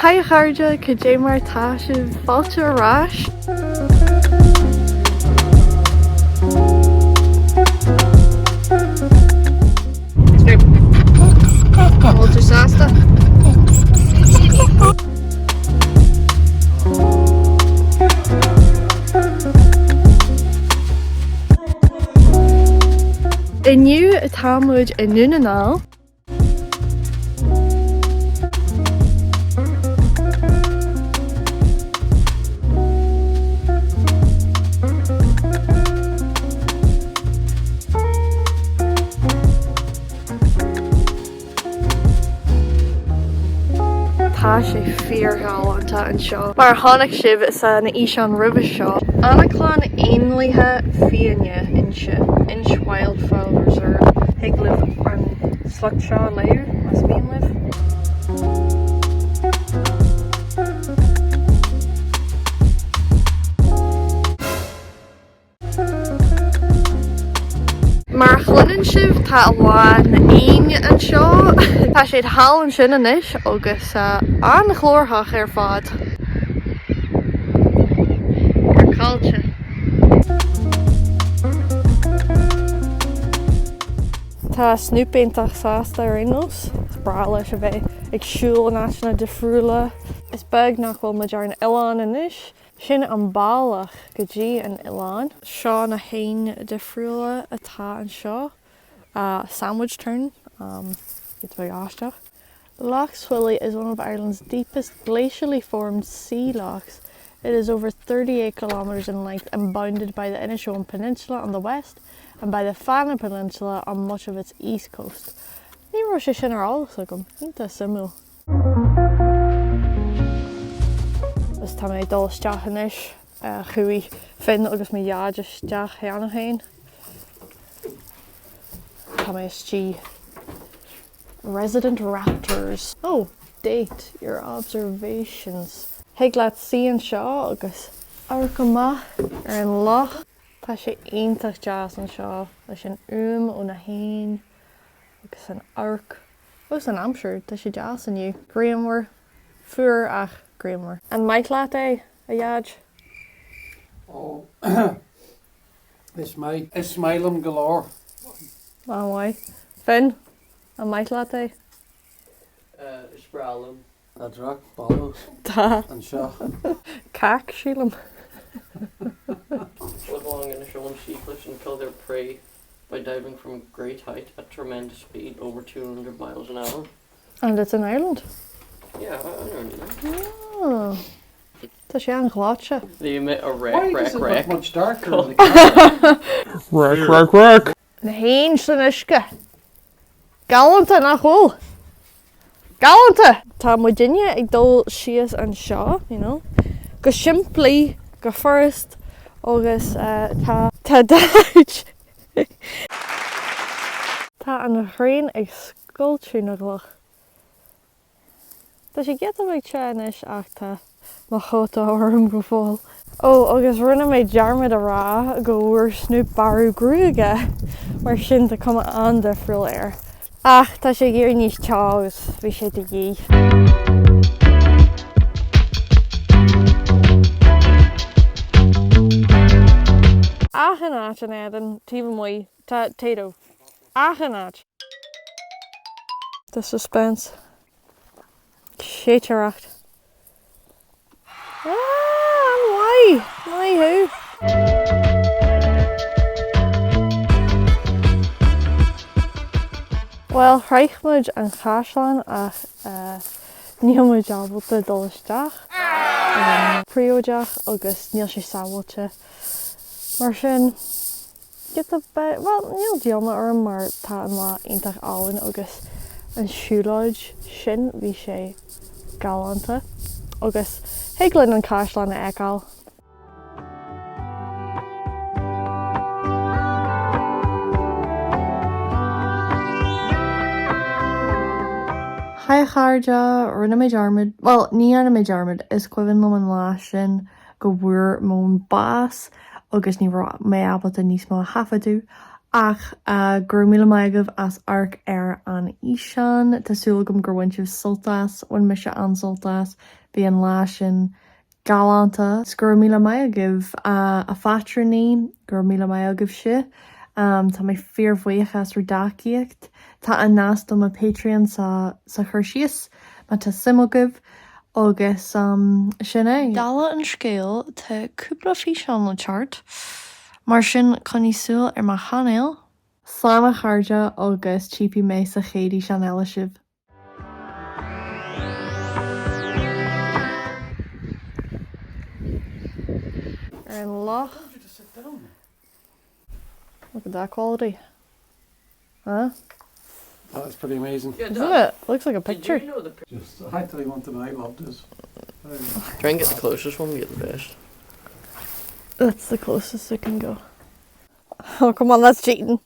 Hi a chairde, cad é mar tá sibh? Fáilte ar ais! Bhfuil tú sásta? Inniu tá muid i nDún na nGall. Tá sé fíorghalánta anseo. Mar a chonaic sibh san fhíseán roimhe seo, Anaclann Éanlaithe Fiáine Inse, Inch Wildfowl Reserve. Thig libh an sliocht seo a léamh más mian libh. Mar a chluineann sibh tá a lán éin anseo. Tá siad thall ansin anois agus an-ghlórthach ar fad. Craiceáilte. Tá Snoop iontach sásta ar aon nós. Is breá leis a bheith ag siúl in áiteanna difriúla. Is beag nach bhfuil muid ar an oileán anois. Sin an bealach go dtí an oileán. Seo na héin difriúla atá anseo. Sandwich tern, giota beag aisteach. Lough Swilly is one of Ireland's deepest glacially formed sea loughs. It is over 38 kilometres in length and bounded by the Inishowen Peninsula on the west and by the Fanad Peninsula on much of its east coast. Ní raibh sé sin ar eolas agam. Iontach suimiúil. Agus tá mé ag dul isteach anois. Chuaigh Finn agus mo dhaid isteach cheana féin. Tá mé istigh. Resident Raptors. Oh, date your observations. Thig leat suí anseo agus amharc amach ar an loch. Tá sé iontach deas anseo leis an fhuaim ó na héin agus an amharc. Agus an aimsir, tá sé deas inniu. Grianmhar, fuar ach grianmhar. An maith leat é, a Dhaid? Ó, is maith. Is maith liom go leor. An-mhaith. Finn, an maith leat é? Is breá liom. Tá droch-bholadh Tá. anseo. Cac, sílim. Live along Inishowen sea cliffs and kill their prey by diving from great height at tremendous speed over 200 miles an hour. And it's in Ireland? Yeah, I never knew that. Oh. Tá sé an-ghleoite. They emit a Why wreck, does wreck, it look wreck. much darker in the camera? Wreck, wreck, wreck. Na héin san uisce. Galánta, nach bhfuil? Galánta! Tá muidinne ag dul síos anseo, you know, go simplí, go furast agus tá. Tá Daid. Tá an ghrian ag scoilteadh na gcloch. Tá sé giota beag te anois ach tá mo chóta orm go fóill. Ó, agus rinne mé dearmad a rá go bhfuair Snoop bearradh gruaige, mar sin tá cuma an-difriúil air. Ach tá sé ag éirí níos teo agus bhí sé de dhíth. Achan áit in Éirinn, taobh amuigh, tá Tayto. Achan áit! The suspense. Séitéireacht. Ah, an-mhaith! Maith thú! Bhuel, shroich muid an caisleán ach níl muid ábalta dul isteach. Príobháideach agus níl sé sábháilte. Mar sin. Giota beag, bhuel, níl díomá orm mar tá an lá iontach álainn agus an siúlóid sin, bhí sé galánta agus thig linn an caisleán a fheiceáil. Hi a chairde, rinne mé dearmad, bhuel, ní dhearna mé dearmad, is cuimhin liom an lá sin go bhfuair m'fhón bás agus ní raibh mé ábalta níos mó a thaifeadadh. Ach go raibh míle maith agaibh as amharc ar an fhíseán. Tá súil agam gur bhain sibh sult as. Bhain mise an-sult as. Bhí an lá sin galánta. Is go raibh míle maith agaibh, a phátrúnaí, go raibh míle maith agaibhse. Tá mé fíorbhuíoch as bhur dtacaíocht. Tá an nasc do mo Patreon sa sa chur síos má tá suim agaibh. Agus sin é. Dála an scéil, tá cúpla físeán le teacht, mar sin coinnigh súil ar mo chainéal. Slán a chairde agus tchífidh mé sa chéad fhíseán eile sibh. Ar an loch. Look at that quality. Huh? That's pretty amazing. Isn't it? Looks like a picture. Did you know the Just, I thought you wanted I loved this. Try and get the closest one, get the best. That's the closest it can go. Oh, come on, that's cheating.